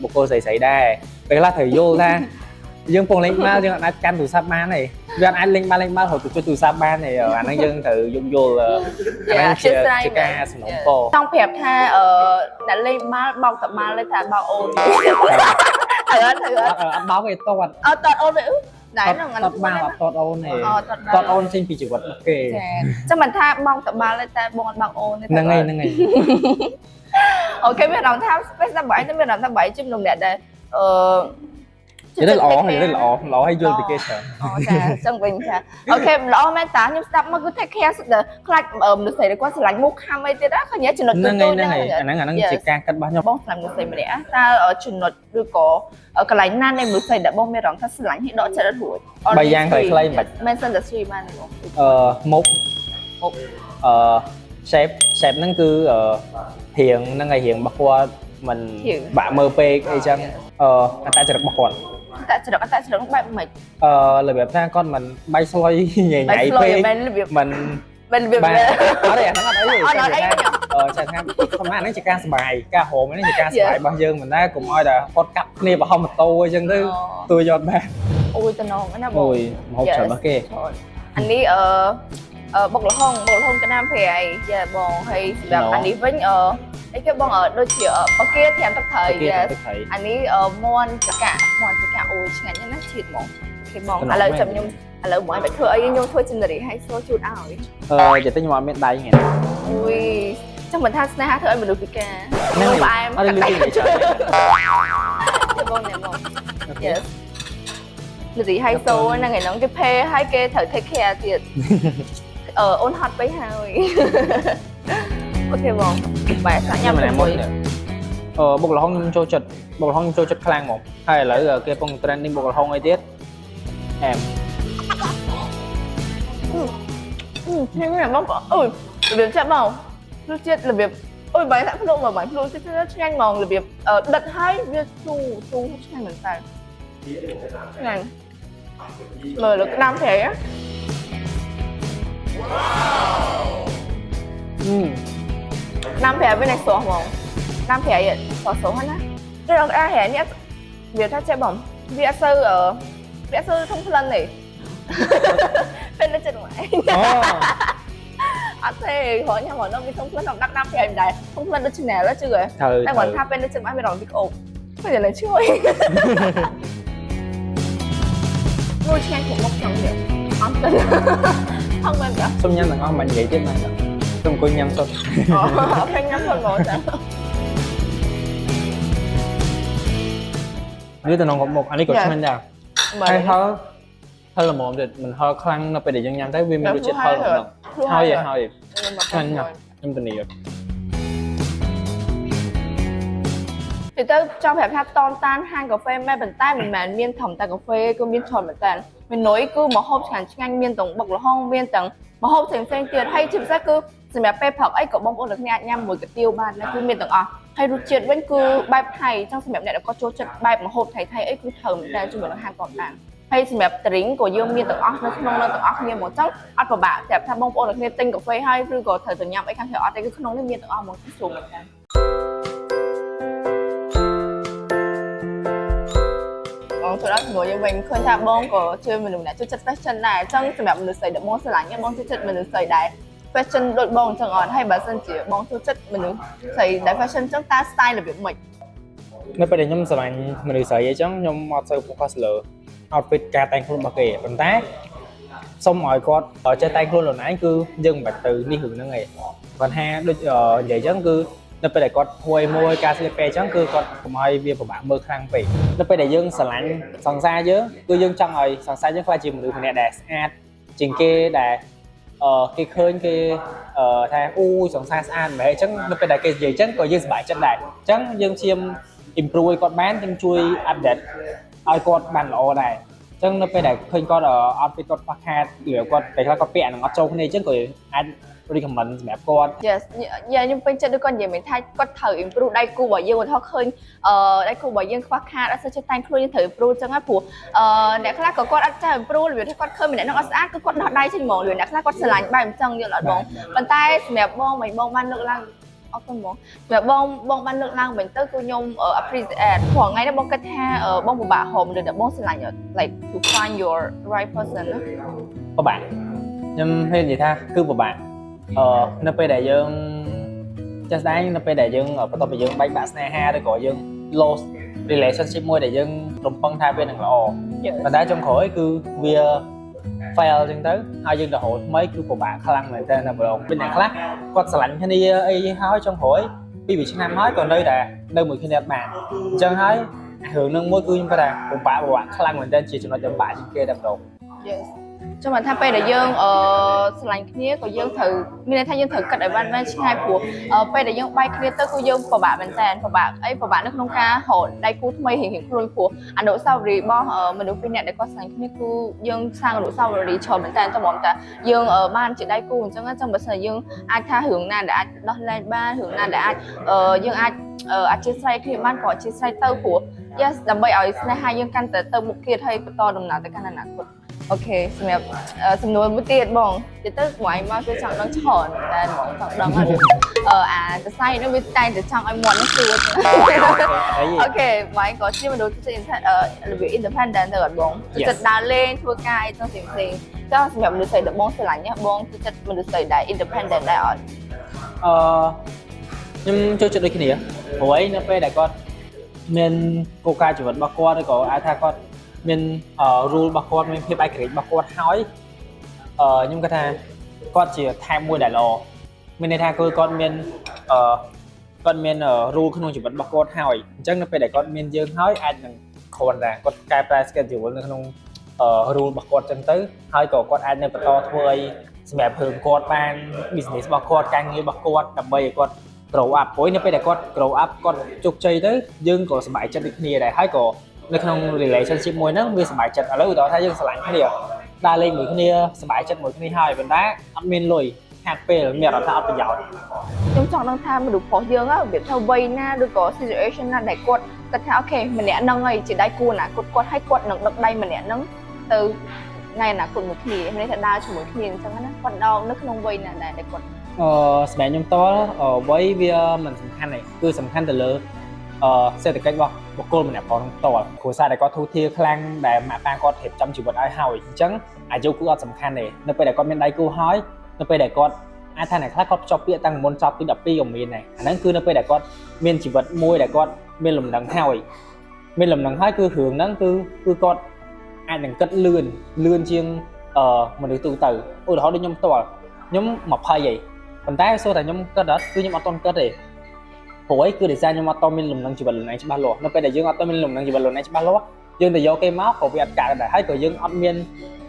បុគ្គលស្រីស្រីដែរពេលខ្លះត្រូវយល់ថាយើងពងលេងបាល់យើងអាចកាន់ទូរស័ព្ទបានទេវាអាចលេងបាល់លេងបាល់រត់ទៅចុចទូរស័ព្ទបានទេអាហ្នឹងយើងត្រូវយោគយល់អាហ្នឹងជាជាការសំណូមពរ។ ចង់ប្រាប់ថាអ្នកលេងបាល់បោកតបាល់លេថាបោកអូនត្រូវអត់ត្រូវអត់? អត់បោកទេតត់ អត់តអូនទេណែហ្នឹង តត់បាល់អត់តអូនទេ អូតត់ តអូនចេញពីជីវិតរបស់គេ។ ចាចាំមិនថាបោកតបាល់ទេតែបងអត់បោកអូនទេ។ ហ្នឹងហើយហ្នឹងហើយ។ Okay មានអារម្មណ៍ថា space តែបងឯងមានអារម្មណ៍ថាបងឯងជាមនុស្សម្នាក់ដែល និយាយទៅល្អនិយាយទៅល្អល្អឲ្យយល់ពីគេច្រើន។ អូចាអញ្ចឹងវិញចា okay ល្អមែនតាខ្ញុំស្ដាប់មកគឺ take care សុទ្ធតែខ្លាចមនុស្សស្រីដែលគាត់ស្រឡាញ់មុខខំអីទៀតណាឃើញចំណុច ហ្នឹង ទូ ហើយ ៗ ហ្នឹងហើយអាហ្នឹងអាហ្នឹងជាការគិតរបស់ខ្ញុំ។ បងស្រឡាញ់មនុស្សស្រីម្នាក់តើចំណុចឬក៏កន្លែងណានៃមនុស្សស្រីដែលបងមានអារម្មណ៍ថាស្រឡាញ់ឲ្យដកចិត្តអត់រួច? បីយ៉ាងខ្លីៗមិនបាច់ មែនសិនតែ three បានទេបង? មុខ មុខ។ shape ហ្នឹងគឺរៀងហ្នឹងហើយរៀងរបស់គាត់មិនបាក់មើលពេកអីចឹងអត្តចរិតរបស់គាត់។ អត្តចរិតអត្តចរិតបែបម៉េច? របៀបថាគាត់មិនបាយស្លុយញ៉ៃញ៉ៃពេក មែនរបៀប មិន មែនរបៀប បាទអត់ទេអាហ្នឹងអត់អីទេ។ អត់អត់អីទេ។ ចាថាធម្មតាហ្នឹងជាការសប្បាយការហមហ្នឹងជាការសប្បាយរបស់យើងមិនដែរកុំឲ្យតែគាត់កាប់គ្នាបរហម៉ូតូអីចឹងទៅទួយកបាន។ អូយតំណងណាបង។ អូយមហូបច្រើនរបស់គេ។ អានេះអឺបុកល្ហុងបុកល្ហុងកណាមប្រៃយ៉ាបងហើយសម្រាប់អានេះវិញអីគេបងដូចជាបកាត្រាំទឹកត្រី គេ Yes ទឹកត្រី។ អានេះមាន់ចកាមាន់ចកាអូយឆ្ងាញ់ណាស់ជាតិហ្មងគេបងឥឡូវចាំខ្ញុំឥឡូវមកឲ្យធ្វើអីខ្ញុំធ្វើចិនរីឲ្យសូជូតឲ្យ និយាយទៅខ្ញុំអត់មានដៃហ្នឹង។ អូយចាំមិនថាស្នេហាធ្វើឲ្យមនុស្សពិការ ហ្នឹង ផ្អែម អត់លឺគេនិយាយច្រើន ទេបងនេះបង Yes. នារីហៃសូហ្នឹងឯហ្នឹងគេ pay ឲ្យគេត្រូវ take care ទៀតអឺអូនហត់ពេកហើយ okay បងបែរសាក់ញ៉ាំ ម្នាក់មុននេះអឺបុកល្ហុងខ្ញុំចូលចិត្តបុកល្ហុងខ្ញុំចូលចិត្តខ្លាំងហ្មងហើយឥឡូវគេកំពុង trending បុកល្ហុងអីទៀតអែម អឺឆ្ងាញ់ណាស់បងអើយរបៀបចាប់បងរសជាតិរបៀបអូយបាយសាក់ភ្លុកមកបាយភ្លុកតិចៗឆ្ងាញ់ហ្មងរបៀបដិតហើយវាជូរជូរឆ្ងាញ់មែនតើឆ្ងាញ់មើលលើក្តាមប្រៃហ៎ អឺ ក្តាមប្រៃវានេះស្រស់ហ្មងក្តាមប្រៃស្រស់ស្រស់ណាទៅដល់ក្តាមប្រៃនេះវាថាចេះបងវាអត់សូវវាអត់សូវធំក្លិនទេពេលនៅចិត្តមកឯង អូ អត់ទេគ្រាន់ញ៉ាំមកដល់វាធំក្លិនដល់ដាក់ក្តាមប្រៃមិនដែរធំក្លិនដូច channel ជឿហ៎ ត្រូវ តែគាត់ថាពេលនៅចិត្តមកវារងវាក្អូបពេលតែជួយមួយឆ្ងាញ់គ្រប់មុខចឹងនេះអត់ទៅហងមែនចា សុំញ៉ាំទាំងអស់មិននិយាយទៀតបានខ្ញុំអង្គុយញ៉ាំសុទ្ធ អូអត់ញ៉ាំផងមកចា នេះតំណងគ្រប់មុខអានេះក៏ឆ្ងាញ់ដែរហើយហឹរហឹរល្មមទៀតមិនហឹរខ្លាំងនៅពេលដែលយើងញ៉ាំទៅវាមានរសជាតិហឹរហ្មងហើយហើយឆ្ងាញ់ណាស់ខ្ញុំធានា ទៅទៅចង់ប្រាប់ថាតនតានហាងកាហ្វេមែនប៉ុន្តែមិនមែនមានត្រឹមតែកាហ្វេគឺមានច្រើនមែនតើមេនុយគឺម្ហូបឆ្ងាញ់ឆ្ងាញ់មានទាំងបុកល្ហុងមានទាំងម្ហូបផ្សេងផ្សេងទៀតហើយជាពិសេសគឺសម្រាប់ពេលព្រឹកអីក៏បងប្អូនទាំងគ្នាអាចញ៉ាំមួយកាទៀវបានដែរគឺមានទាំងអស់ហើយរសជាតិវិញគឺបែបថៃចង់សម្រាប់អ្នកដែលគាត់ចូលចិត្តបែបម្ហូបថៃថៃអីគឺត្រូវមែនតើជាមួយនឹងហាងតនតានហើយសម្រាប់ drink ក៏យើងមានទាំងអស់នៅក្នុងនោះទាំងអស់គ្នាមកចឹងអត់ពិបាកប្រាប់ថាបងប្អូនទាំងគ្នាទិញកាហ្វេហើយឬក៏ត្រូវទៅញ៉ាំអីខាងក្រៅអត់ទេគឺក្នុងនេះមានទាំងអស់មកស្រួលមែនតើ បងចូលដល់ជាមួយយើងវិញឃើញថាបងក៏ជាមនុស្សម្នាក់ចូលចិត្ត fashion ដែរអញ្ចឹងសម្រាប់មនុស្សស្រីដែលបងស្រឡាញ់បងចូលចិត្តមនុស្សស្រីដែរ fashion ដូចបងអញ្ចឹងអត់ហើយបើសិនជាបងចូលចិត្តមនុស្សស្រីដែល fashion អញ្ចឹងតើ style របៀបម៉េច នៅពេលដែលខ្ញុំស្រឡាញ់មនុស្សស្រីអីចឹងខ្ញុំអត់សូវ focus លើ outfit ការតែងខ្លួនរបស់គេប៉ុន្តែសុំឲ្យគាត់ចេះតែងខ្លួនខ្លួនឯងគឺយើងមិនបាច់ទៅនេះរឿងហ្នឹងឯងគាត់ថាដូចនិយាយចឹងគឺនៅពេលដែលគាត់ហួយមួយការស្លៀកពាក់ចឹងគឺគាត់កុំឲ្យវាពិបាកមើលខ្លាំងពេកនៅពេលដែលយើងស្រឡាញ់សង្សារយើងគឺយើងចង់ឲ្យសង្សារយើងក្លាយជាមនុស្សម្នាក់ដែលស្អាតជាងគេដែលអឺគេឃើញគេអឺថាអូយសង្សារស្អាតមែនអញ្ចឹងនៅពេលដែលគេនិយាយអញ្ចឹងក៏យើងសប្បាយចិត្តដែរអញ្ចឹងយើងជាម improve ឲ្យគាត់បានយើងជួយ update ឲ្យគាត់បានល្អដែរអញ្ចឹងនៅពេលដែលឃើញគាត់ outfit គាត់ខ្វះខាតឬគាត់ពេលខ្លះគាត់ពាក់អាហ្នឹងអត់ចូលគ្នាអញ្ចឹងក៏អាច recommend សម្រាប់គាត់ Yes យ៉ាខ្ញុំពេញចិត្តដូចគាត់និយាយមែនថាគាត់ត្រូវ improve ដៃគូរបស់យើងឧទាហរណ៍ឃើញអឺដៃគូរបស់យើងខ្វះខាតអត់សូវចេះតែងខ្លួនយើងត្រូវ improve អញ្ចឹងណាព្រោះអឺអ្នកខ្លះក៏គាត់អត់ចេះ improve របៀបថាគាត់ឃើញម្នាក់ហ្នឹងអត់ស្អាតគឺគាត់ដោះដៃចេញហ្មងឬអ្នកខ្លះគាត់ស្រឡាញ់បែបអញ្ចឹងយល់អត់បងប៉ុន្តែសម្រាប់បងមិនបងបានលើកឡើងអរគុណបងសម្រាប់បងបងបានលើកឡើងវិញទៅគឺខ្ញុំ appreciate ព្រោះថ្ងៃនេះបងគិតថាបងពិបាកហមឬតែបងស្រឡាញ់ like to find your right person ណា ពិបាកខ្ញុំហ៊ាននិយាយថាគឺពិបាកអឺនៅពេលដែលយើងចាស់ស្ដែងនៅពេលដែលយើងបន្ទាប់ពីយើងបែកបាក់ស្នេហាឬក៏យើង lost relationship មួយដែលយើងរំពឹងថាវានឹងល្អប៉ុន្តែចុងក្រោយគឺវា fail អញ្ចឹងទៅហើយយើងទៅរកថ្មីគឺពិបាកខ្លាំងមែនតើណាបងមានអ្នកខ្លះគាត់ស្រឡាញ់គ្នាអីហើយចុងក្រោយពីរឆ្នាំហើយក៏នៅតែនៅមួយគ្នាអត់បានអញ្ចឹងហើយរឿងនឹងមួយគឺខ្ញុំគាត់ថាពិបាកពិបាកខ្លាំងមែនតើជាចំណុចលំបាកជាងគេតែម្ដង Yes ចាំបានថាពេលដែលយើងអឺស្រឡាញ់គ្នាក៏យើងត្រូវមានន័យថាយើងត្រូវគិតឲ្យបានវែងឆ្ងាយព្រោះពេលដែលយើងបែកគ្នាទៅគឺយើងពិបាកមែនតើពិបាកអីពិបាកនៅក្នុងការរកដៃគូថ្មីរៀងៗខ្លួនព្រោះអនុស្សាវរីយ៍របស់មនុស្សពីរនាក់ដែលគាត់ស្រឡាញ់គ្នាគឺយើងសាងអនុស្សាវរីយ៍ច្រើនមែនតើតែមកតែយើងបានជាដៃគូអញ្ចឹងចឹងបើសិនជាយើងអាចថារឿងណាដែលអាចដោះលែងបានរឿងណាដែលអាចយើងអាចអធិស្ឋានគ្នាបានក៏អធិស្ឋានទៅព្រោះ yes ដើម្បីឲ្យស្នេហាយើងកាន់តែទៅមុខទៀតហើយបន្តដំណើរទៅកាន់អនាគត okay សម្រាប់សំណួរមួយទៀតបងនិយាយទៅមួយឯងមកគឺចង់ដឹងច្រើនតែហ្មងចង់ដឹងអឺអាសរសៃនោះវាតែងតែចង់ឲ្យមាត់នោះសួរ okay មួយឯងក៏ជាមនុស្សចិត្តរបៀប independent ទៅអត់បងចិត្តដើរលេងធ្វើការអីចឹងផ្សេងផ្សេងចង់សម្រាប់មនុស្សស្រីដែលបងស្រឡាញ់បងចិត្តមនុស្សស្រីដែល independent ដែរអត់ អឺខ្ញុំចូលចិត្តដូចគ្នាព្រោះអីនៅពេលដែលគាត់មានគោលការណ៍ជីវិតរបស់គាត់ឬក៏អាចថាគាត់មាន rule របស់គាត់មានភាពឯករាជ្យរបស់គាត់ហើយអឺខ្ញុំគាត់ថាគាត់ជាថែមមួយដែលល្អមានន័យថាគឺគាត់មានអឺគាត់មាន rule ក្នុងជីវិតរបស់គាត់ហើយអញ្ចឹងនៅពេលដែលគាត់មានយើងហើយអាចនឹងគ្រាន់តែគាត់កែប្រែ schedule នៅក្នុង rule របស់គាត់ចឹងទៅហើយក៏គាត់អាចនៅបន្តធ្វើអីសម្រាប់រឿងគាត់បាន business របស់គាត់ការងាររបស់គាត់ដើម្បីឲ្យគាត់ grow up ព្រោះនៅពេលដែលគាត់ grow up គាត់ជោគជ័យទៅយើងក៏សប្បាយចិត្តដូចគ្នាដែរហើយក៏នៅក្នុង relationship មួយហ្នឹងវាសប្បាយចិត្តឥឡូវឧទាហរណ៍ថាយើងស្រឡាញ់គ្នាដើរលេងមួយគ្នាសប្បាយចិត្តមួយគ្នាហើយប៉ុន្តែអត់មានលុយខាតពេលមានអារម្មណ៍ថាអត់ប្រយោជន៍ ខ្ញុំចង់ដឹងថាមនុស្សប្រុសយើងរបៀបថាវ័យណាឬក៏ situation ណាដែលគាត់គិតថាokay ម្នាក់ហ្នឹងហើយជាដៃគូអនាគតគាត់ហើយគាត់នឹងដឹកដៃម្នាក់ហ្នឹងទៅថ្ងៃអនាគតមួយគ្នាមានន័យថាដើរជាមួយគ្នាអញ្ចឹងណាគាត់ដល់នៅក្នុងវ័យណាដែរដែលគាត់ សម្រាប់ខ្ញុំតវ័យវាមិនសំខាន់ទេគឺសំខាន់ទៅលើសេដ្ឋកិច្ចរបស់បុគ្គលម្នាក់ផងផ្ទាល់គ្រួសារដែលគាត់ធូរធារខ្លាំងដែលម៉ាក់ប៉ាគាត់រៀបចំជីវិតឲ្យហើយអញ្ចឹងអាយុគឺអត់សំខាន់ទេនៅពេលដែលគាត់មានដៃគូហើយនៅពេលដែលគាត់អាចថាអ្នកខ្លះគាត់ភ្ជាប់ពាក្យតាំងមុនចប់ទី12ក៏មានដែរអាហ្នឹងគឺនៅពេលដែលគាត់មានជីវិតមួយដែលគាត់មានលំនឹងហើយមានលំនឹងហើយគឺរឿងហ្នឹងគឺគាត់អាចនឹងគិតលឿនលឿនជាងមនុស្សទូទៅឧទាហរណ៍ដូចខ្ញុំផ្ទាល់ខ្ញុំ20ហើយប៉ុន្តែសួរតែខ្ញុំគិតអត់គឺខ្ញុំអត់ទាន់គិតទេព្រោះអីគឺដោយសារខ្ញុំអត់ទាន់មានលំនឹងជីវិតខ្លួនឯងច្បាស់លាស់នៅពេលដែលយើងអត់ទាន់មានលំនឹងជីវិតខ្លួនឯងច្បាស់លាស់យើងទៅយកគេមកក៏វាអត់កើតដែរហើយក៏យើងអត់មាន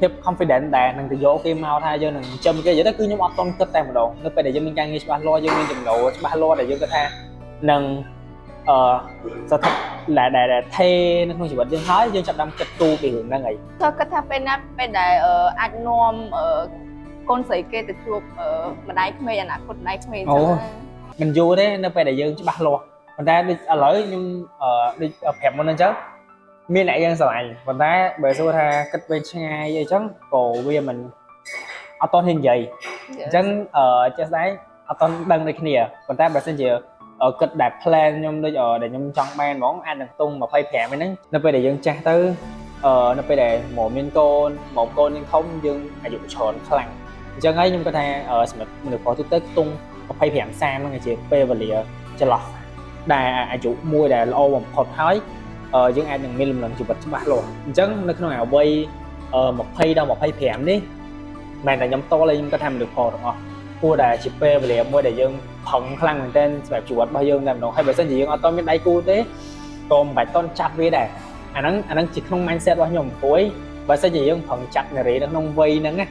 ភាព confident ដែរនឹងទៅយកគេមកថាយើងនឹងចិញ្ចឹមគេនិយាយទៅគឺខ្ញុំអត់ទាន់គិតតែម្ដងនៅពេលដែលយើងមានការងារច្បាស់លាស់យើងមានចំណូលច្បាស់លាស់ដែលយើងគិតថានឹងស្ថិតដែលថេនៅក្នុងជីវិតយើងហើយយើងចាប់ផ្ដើមគិតគូរពីរឿងហ្នឹងហើយ គាត់គិតថាពេលណាពេលដែលអាចនាំកូនស្រីគេទៅជួបម្ដាយក្មេកអនាគតម្ដាយក្មេកអញ្ចឹងណា មិនយូរទេនៅពេលដែលយើងច្បាស់លាស់ប៉ុន្តែដូចឥឡូវខ្ញុំដូចប្រាប់មុនហ្នឹងអញ្ចឹងមានអ្នកយើងស្រឡាញ់ប៉ុន្តែបើសួរថាគិតវែងឆ្ងាយអីចឹងក៏វាមិនអត់តហ៊ាននិយាយអញ្ចឹងជាក់ស្ដែងអត់តដឹងដូចគ្នាប៉ុន្តែបើសិនជាគិតដែល plan ខ្ញុំដូចដែលខ្ញុំចង់បានហ្មងអាចនឹងខ្ទង់25ហ្នឹងនៅពេលដែលយើងចាស់ទៅនៅពេលដែលមកមានកូនមកកូនយើងធំយើងអាយុច្រើនខ្លាំងអញ្ចឹងហើយខ្ញុំគិតថាសម្រាប់មនុស្សប្រុសទូទៅខ្ទង់25 30ហ្នឹងជាពេលវេលាចន្លោះដែលអាយុមួយដែលល្អបំផុតហើយយើងអាចនឹងមានលំនឹងជីវិតច្បាស់លាស់អញ្ចឹងនៅក្នុងអាវ័យ20ដល់25នេះមិនតែខ្ញុំតលេខ្ញុំគិតថាមនុស្សប្រុសទាំងអស់គួរតែជាពេលវេលាមួយដែលយើងប្រឹងខ្លាំងមែនទែនសម្រាប់ជីវិតរបស់យើងតែម្ដងហើយបើសិនជាយើងអត់តមានដៃគូទេក៏មិនបាច់តន់ចាប់វាដែរអាហ្នឹងជាក្នុង mindset របស់ខ្ញុំព្រោះបើសិនជាយើងប្រឹងចាប់នារីនៅក្នុងវ័យហ្នឹងណា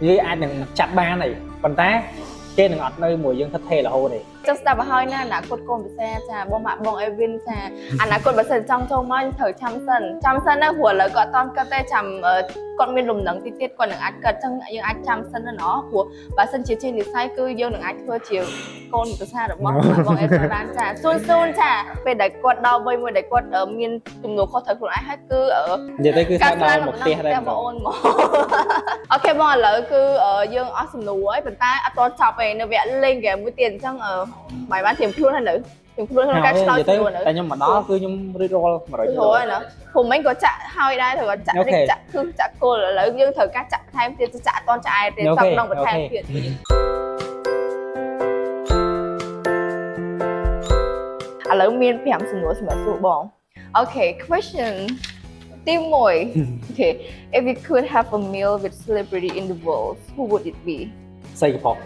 វាអាចនឹងចាប់បានហើយប៉ុន្តែគេនឹងអត់នៅមួយយើងថិតថេររហូតទេ ចង់ស្ដាប់ឲ្យហើយណាអនាគតកូនពិសាចាបងម៉ាក់បងអេវិនចាអនាគតបើសិនចង់ចូលមកត្រូវចាំសិនចាំសិនណាព្រោះឥឡូវគាត់អត់តន់គិតទេចាំគាត់មានលំនឹងតិចទៀតគាត់នឹងអាចគិតចឹងយើងអាចចាំសិនណាណោះព្រោះបើសិនជាជានិស្ស័យគឺយើងនឹងអាចធ្វើជាកូនពិសារបស់បងអេវិនបានចាស៊ូនស៊ូនចាពេលដែលគាត់ដល់វ័យមួយដែលគាត់មានទំនួលខុសត្រូវខ្លួនឯងហើយគឺ និយាយទៅគឺថាដល់មកផ្ទះដែរ បងអូនមក okay បងឥឡូវគឺយើងអស់សំណួរហើយប៉ុន្តែអត់ទាន់ចប់ទេនៅវគ្គលេងហ្គេមមួយទៀតអញ្ចឹងបាយបានត្រៀមខ្លួនហើយនៅត្រៀមខ្លួនក្នុងការឆ្លើយសំណួរនៅ តែខ្ញុំមកដល់គឺខ្ញុំរួចរាល់100% រួចហើយណាព្រោះមិញក៏ចាក់ហើយដែរត្រូវក៏ចាក់រិចចាក់គឺចាក់គល់ឥឡូវយើងត្រូវការចាក់បន្ថែមទៀតចាក់អត់ទាន់ឆ្អែតទេចង់ដងបន្ថែមទៀតឥឡូវមាន5សំណួរសម្រាប់សួរបង Okay, question ទី1 Okay, if you could have a meal with celebrity in the world, who would it be? ស្រីកំប៉ុក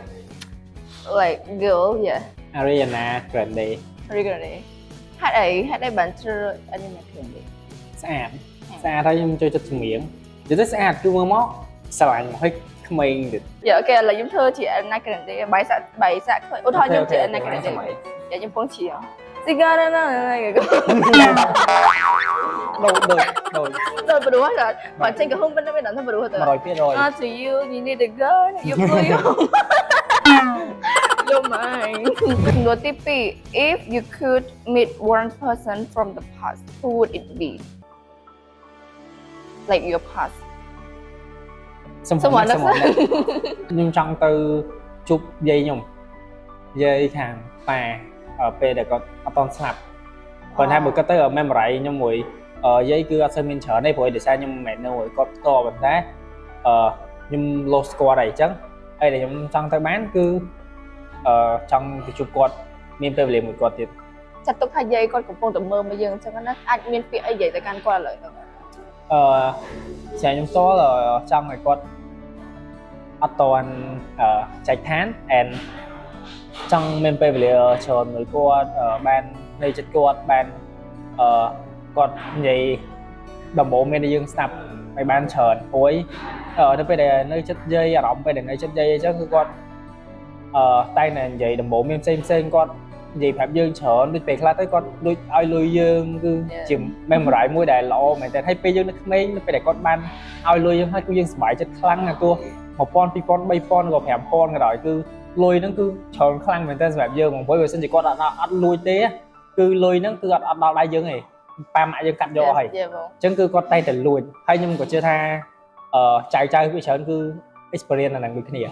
Like girl, yeah. Ariana Grande. Ariana. ហេតុអីហេតុអីបានជ្រើស Ariana Grande? ស្អាតស្អាតហើយខ្ញុំចូលចិត្តចម្រៀងនិយាយទៅស្អាតគឺមើលមកស្រឡាញ់មកឲ្យក្មេងទៀត Yeah, okay, ឥឡូវខ្ញុំធ្វើជា Ariana Grande បាយសាក់បាយសាក់ឃើញឧទាហរណ៍ខ្ញុំជា Ariana Grande យ៉ាខ្ញុំពងជាស៊ីហ្គារណាណា ដូចដូចដូច ដូចព្រោះបើចេញកំហុងប៉ុណ្ណឹងមិនដឹងថាព្រោះទៅ 100% Ah, to you, you need a girl, you put you. យំហើយសំណួរទី2 If you could meet one person from the past, who would it be? Like your past. សំ សំ ណា ណា សំណាខ្ញុំចង់ទៅជួបយាយខ្ញុំយាយខាងប៉ាពេលដែលគាត់អត់តន់ស្លាប់គាត់ថាបើគាត់ទៅ memory ខ្ញុំមួយយាយគឺអត់សូវមានច្រើនទេព្រោះដោយសារខ្ញុំមិនមែននៅមួយគាត់ផ្ទាល់ប៉ុន្តែអឺខ្ញុំ lost គាត់ហើយអញ្ចឹងហើយដែលខ្ញុំចង់ទៅបានគឺចង់ទៅជួបគាត់មានពេលវេលាមួយគាត់ទៀត ចាត់ទុកថាយាយគាត់កំពុងតែមើលមកយើងអញ្ចឹងណាអាចមានពាក្យអីនិយាយទៅកាន់គាត់ឥឡូវហ្នឹង ស្រាខ្ញុំផ្ទាល់ចង់ឲ្យគាត់អត់តន់ចែកឋាន and ចង់មានពេលវេលាច្រើនមួយគាត់បាននៅចិត្តគាត់បានគាត់និយាយដំបូងមានតែយើងស្ដាប់ ឲ្យបានច្រើនព្រោះទៅពេលដែលនៅចិត្តយាយអារម្មណ៍ពេលដែលនៅចិត្តយាយអញ្ចឹងគឺគាត់តែងតែនិយាយដំបូងមានផ្សេងផ្សេងគាត់និយាយប្រាប់យើងច្រើនដូចពេលខ្លះទៅគាត់ដូចឲ្យលុយយើងគឺជា memory មួយដែលល្អមែនតើហើយពេលយើងនៅក្មេងនៅពេលដែលគាត់បានឲ្យលុយយើងហើយគឺយើងសប្បាយចិត្តខ្លាំងណាស់ទោះ1000 2000 3000ក៏5000ក៏ដោយគឺលុយហ្នឹងគឺច្រើនខ្លាំងមែនតើសម្រាប់យើងបងព្រោះបើសិនជាគាត់អត់លួចទេគឺលុយហ្នឹងគឺអត់ដល់ដៃយើងទេប៉ាម៉ាក់យើងកាត់យកហើយ បង អញ្ចឹងគឺគាត់តែងតែលួចហើយខ្ញុំក៏ជឿថាចៅចៅវាច្រើនគឺ experience អាហ្នឹងដូចគ្នា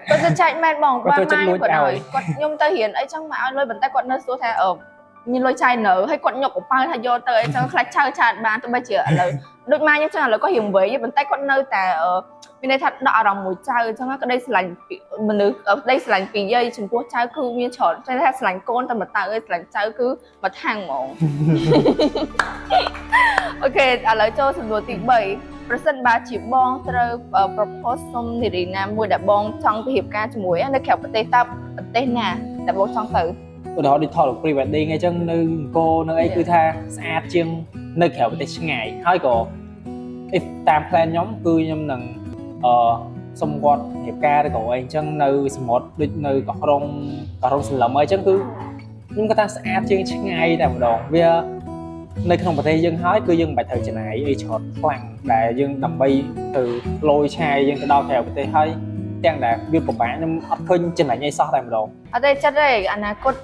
គាត់ទៅចែកមែនបង គាត់ចូលចិត្តលួច គាត់ ឲ្យ គាត់ខ្ញុំទៅរៀនអីចឹងមកឲ្យលុយប៉ុន្តែគាត់នៅសួរថាមានលុយចាយនៅហើយគាត់ញុកកប៉ៅថាយកទៅអីចឹងខ្លាចឆៅឆាតបានទោះបីជាឥឡូវដូចម៉ាខ្ញុំចឹងឥឡូវគាត់រៀងវ័យប៉ុន្តែគាត់នៅតែមានន័យថាដកអារម្មណ៍មួយចៅចឹងក្តីស្រឡាញ់ពីមនុស្សក្តីស្រឡាញ់ពីយាយចំពោះចៅគឺមានច្រើនតែថាស្រឡាញ់កូនតែមួយតៅឯងស្រឡាញ់ចៅគឺមួយខាងហ្មង okay ឥឡូវចូលសំណួរទី3ប្រសិនបើជាបងត្រូវ propose សុំនារីណាមួយដែលបងចង់ទៅរៀបការជាមួយនៅក្រៅប្រទេសតើប្រទេសណាដែលបងចង់ទៅ ឧទាហរណ៍ដូចថតរូប pre wedding អីចឹងនៅអង្គរនៅអីគឺថាស្អាតជាងនៅក្រៅប្រទេសឆ្ងាយហើយក៏ if តាម plan ខ្ញុំគឺខ្ញុំនឹងសុំគាត់រៀបការឬក៏អីចឹងនៅសមុទ្រដូចនៅកោះរងកោះរងសន្លឹមអីចឹងគឺខ្ញុំគាត់ថាស្អាតជាងឆ្ងាយតែម្ដងវានៅក្នុងប្រទេសយើងហើយគឺយើងមិនបាច់ត្រូវចំណាយអីច្រើនខ្លាំងដែលយើងដើម្បីទៅលយឆាយយើងទៅដល់ក្រៅប្រទេសហើយទាំងដែលវាពិបាកខ្ញុំអត់ឃើញចំណេញអីសោះតែម្ដង អត់ទេចិត្តទេអនាគត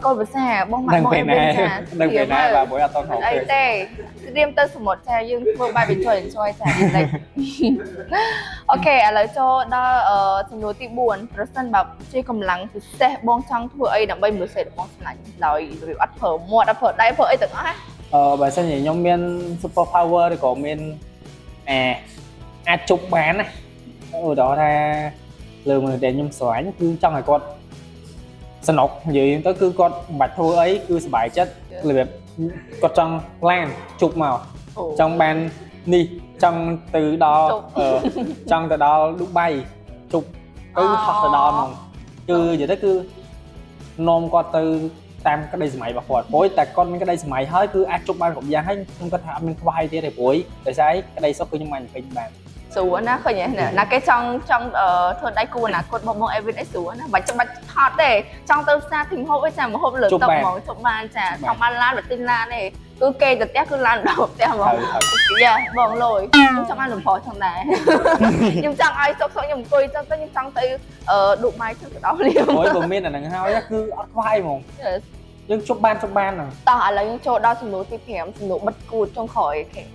កូនភាសាបងម៉ាក់ ដឹង បង ពេលណា ចា ដឹងពេលណាបាទព្រោះអត់តន់ហៅ អី ឃើញ ទេត្រៀមទៅសមុទ្រចាយើងធ្វើបែប enjoy enjoy ចាតិច okay ឥឡូវចូលដល់សំណួរទី4ប្រសិនបើជាកម្លាំងពិសេសបងចង់ធ្វើអីដើម្បីមនុស្សស្រីរបស់បងស្រឡាញ់ដោយរបៀបអត់ប្រើមាត់អត់ប្រើដៃប្រើអីទាំងអស់ណា បើសិនជាខ្ញុំមាន super power ឬក៏មានអាអាចជប់បានណាឧទាហរណ៍ថាលើមនុស្សដែលខ្ញុំស្រឡាញ់គឺចង់ឲ្យគាត់សនុកនិយាយទៅគឺគាត់មិនបាច់ធ្វើអីគឺសប្បាយចិត្តរបៀបគាត់ចង់ឡានជប់មក អូ ចង់បាននេះចង់ទៅដល់ ជប់ ចង់ទៅដល់ឌូបៃជប់ទៅហោះទៅដល់ហ្មងគឺនិយាយទៅគឺនាំគាត់ទៅតាមក្តីសម័យរបស់គាត់ព្រោះតែគាត់មានក្តីសម័យហើយគឺអាចជប់បានគ្រប់យ៉ាងហើយខ្ញុំគាត់ថាអត់មានខ្វះអីទៀតទេព្រោះដោយសារអីក្តីសុខគឺខ្ញុំអាចបំពេញបាន ស្រួលណាឃើញទេណាគេចង់ចង់ធ្វើដៃគូអនាគតបងបងអេវិនអីស្រួលណាបាច់ចាំបាច់ថតទេចង់ទៅផ្សារទិញហូបអីចាមកហូបលើតុហ្មងជប់បានចាចង់បានឡានបើទិញឡានទេគឺគេទៅផ្ទះគឺឡានដល់ផ្ទះហ្មង ហើយហើយ យ៉ាបងលយខ្ញុំចង់បានលំផចង់ដែរខ្ញុំចង់ឲ្យសុកសុកខ្ញុំអង្គុយចឹងទៅខ្ញុំចង់ទៅឌូបៃចឹងទៅដល់លៀម ព្រោះបើមានអាហ្នឹងហើយគឺអត់ខ្វះអីហ្មងយើងជប់បានជប់បានហ្នឹង តោះឥឡូវយើងចូលដល់សំណួរទី5សំណួរបិទគូតចុងក្រោយ okay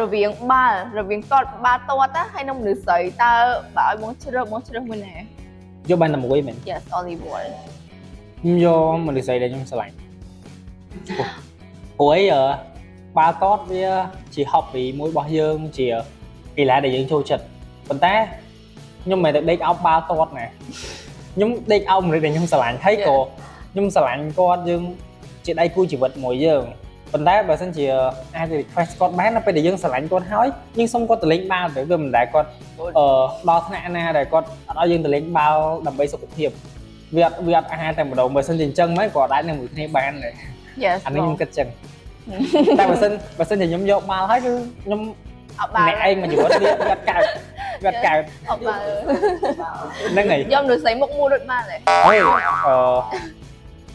រវាងបាល់រវាងទាត់បាល់ទាត់ណាហើយនិងមនុស្សស្រីតើបើឲ្យបងជ្រើសបងជ្រើសមួយណា យកបានតែមួយមែន Yes, only one. ខ្ញុំយកមនុស្សស្រីដែលខ្ញុំស្រឡាញ់ព្រោះអីបាល់ទាត់វាជា hobby មួយរបស់យើងជាកីឡាដែលយើងចូលចិត្តប៉ុន្តែខ្ញុំមិនមែនតែដេកអោបបាល់ទាត់ណាខ្ញុំដេកអោបមនុស្សដែលខ្ញុំស្រឡាញ់ហើយក៏ខ្ញុំស្រឡាញ់គាត់យើងជាដៃគូជីវិតមួយយើងប៉ុន្តែបើសិនជាអាច request គាត់បាននៅពេលដែលយើងស្រឡាញ់គាត់ហើយយើងសុំគាត់ទៅលេងបាល់ទៅវាមិនដែលគាត់ដល់ថ្នាក់ណាដែលគាត់អត់ឲ្យយើងទៅលេងបាល់ដើម្បីសុខភាពវាអត់អាហារតែម្ដងបើសិនជាអញ្ចឹងមែនក៏អាចនឹងមួយគ្នាបានដែរ Yes. អានេះខ្ញុំគិតចឹងតែបើសិនជាខ្ញុំយកបាល់ហើយគឺខ្ញុំ អត់បាល់ អ្នកឯងមួយជីវិតវាអត់កើតវាអត់កើត អត់បាល់ ហ្នឹងហើយ យកមនុស្សស្រីមុខមូលដូចបាល់ទេ ហេ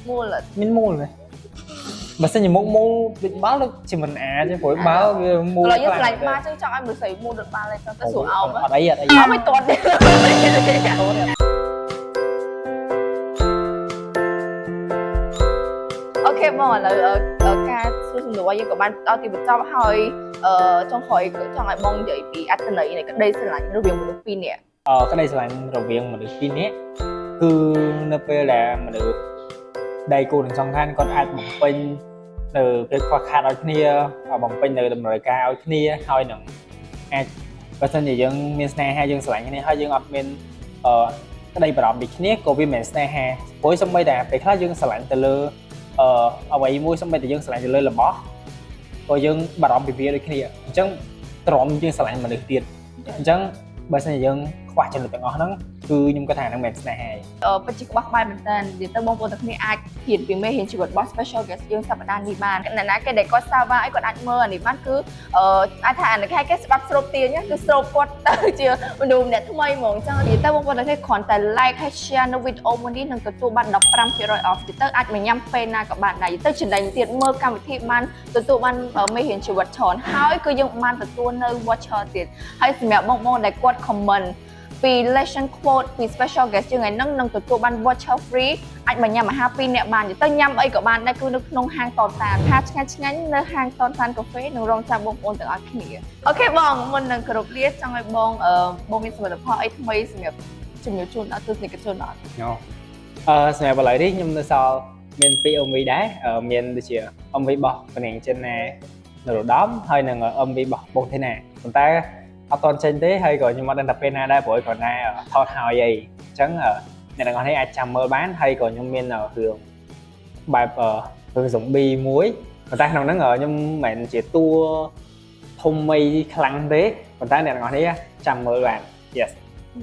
មូលអត់ មានមូលទេបើសិនជាមុខមូលដូចបាល់ដូចជាមិនអាចទេព្រោះបាល់វាមូល ឥឡូវយើងស្រឡាញ់បាល់ចឹងចង់ឲ្យមនុស្សស្រីមូលដូចបាល់ទេចឹងទៅស្រួលអោប អត់អីអត់អី អោបឲ្យទាត់ទេokay បងឥឡូវការសួរសំណួរយើងក៏បានដល់ទីបញ្ចប់ហើយចុងក្រោយក៏ចង់ឲ្យបងនិយាយពីអត្ថន័យនៃក្តីស្រឡាញ់រវាងមនុស្សពីរនាក់ ក្តីស្រឡាញ់រវាងមនុស្សពីរនាក់គឺនៅពេលដែលមនុស្សដៃគូនឹងសង្ខានគាត់អាចបំពេញនៅពេលខ្វះខាតឲ្យគ្នាបំពេញនៅតម្រូវការឲ្យគ្នាហើយនឹងអាចបើសិនជាយើងមានស្នេហាយើងស្រឡាញ់គ្នាហើយយើងអត់មានក្តីបារម្ភពីគ្នាក៏វាមិនមែនស្នេហាព្រោះសូម្បីតែពេលខ្លះយើងស្រឡាញ់ទៅលើអ្វីមួយសូម្បីតែយើងស្រឡាញ់ទៅលើរបស់ក៏យើងបារម្ភពីវាដូចគ្នាអញ្ចឹងទ្រាំយើងស្រឡាញ់មនុស្សទៀតអញ្ចឹងបើសិនជាយើងខ្វះចំណុចទាំងអស់ហ្នឹង គឺខ្ញុំគាត់ថាហ្នឹងមិនមែនស្នេហាទេ ពិតជាក្បោះក្បាយមែនតើនិយាយទៅបងប្អូនទាំងគ្នាអាចរៀនពីមេរៀនជីវិតរបស់ special guest យើងសប្តាហ៍នេះបានអ្នកណាគេដែលគាត់សាវ៉ាអីគាត់អាចមើលអានេះបានគឺអាចថាអានេះគេស្បាប់ស្រូបទាញគឺស្រូបគាត់ទៅជាមនុស្សម្នាក់ថ្មីហ្មងចឹងនិយាយទៅបងប្អូនទាំងគ្នាគ្រាន់តែ like ហើយ share នៅវីដេអូមួយនេះនឹងទទួលបាន15% off ទៅអាចមកញ៉ាំពេលណាក៏បានដែរនិយាយទៅចំណេញទៀតមើលកម្មវិធីបានទទួលបានមេរៀនជីវិតច្រើនហើយគឺយើងបានទទួលនៅ voucher ទៀតហើយសម្រាប់បងប្អូនដែលគាត់ comment ពី lesson quote ពី special guest យើងថ្ងៃហ្នឹងនឹងទទួលបាន voucher free អាចមកញ៉ាំអាហារពីរនាក់បានទៅញ៉ាំអីក៏បានដែរគឺនៅក្នុងហាងតនតានថាឆ្ងាញ់ឆ្ងាញ់នៅហាងតនតានកាហ្វេនឹងរងចាំបងប្អូនទាំងអស់គ្នាOK បងមុននឹងគោរពលាចង់ឲ្យបងបងមានសមិទ្ធផលអីថ្មីសម្រាប់ជំរាបជូនដល់ទស្សនិកជនអត់? ណូសម្រាប់ឥឡូវនេះខ្ញុំនៅសល់មាន2 MV ដែរមានដូចជា MV របស់កនាងចិនណានរោត្តមហើយនិង MV របស់បងធីណាប៉ុន្តែអត់ទាន់ចេញទេហើយក៏ខ្ញុំអត់ដឹងថាពេលណាដែរព្រោះគ្រាន់តែថតហើយអីអញ្ចឹងអ្នកទាំងអស់នេះអាចចាំមើលបានហើយក៏ខ្ញុំមានរឿងបែបរឿង zombie មួយប៉ុន្តែក្នុងហ្នឹងខ្ញុំមិនមែនជាតួធំមីខ្លាំងទេប៉ុន្តែអ្នកទាំងអស់នេះចាំមើលបាន yes.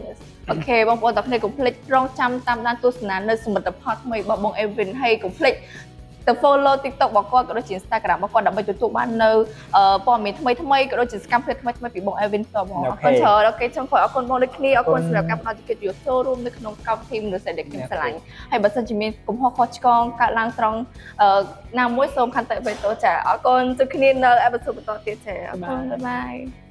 Yes, OK បងប្អូនទាំងគ្នាកុំភ្លេចរងចាំតាមដានទស្សនានៅសមិទ្ធផលថ្មីរបស់បង Evin ហើយកុំភ្លេចទៅ follow TikTok របស់គាត់ក៏ដូចជា Instagram របស់គាត់ដើម្បីទទួលបាននៅព័ត៌មានថ្មីថ្មីក៏ដូចជាសកម្មភាពថ្មីថ្មីពីបង Evin ផ្ទាល់បងអរគុណច្រើន OK ចុងក្រោយអរគុណបងដូចគ្នាអរគុណសម្រាប់ការផ្ដល់កិត្តិយសចូលរួមនៅក្នុងកម្មវិធីមនុស្សដែលខ្ញុំស្រឡាញ់ហើយបើសិនជាមានកំហុសខុសឆ្គងកើតឡើងត្រង់ណាមួយសូមខន្តីអភ័យទោសចាអរគុណជួបគ្នានៅepisode បន្តទៀតចាអរគុណ bye bye.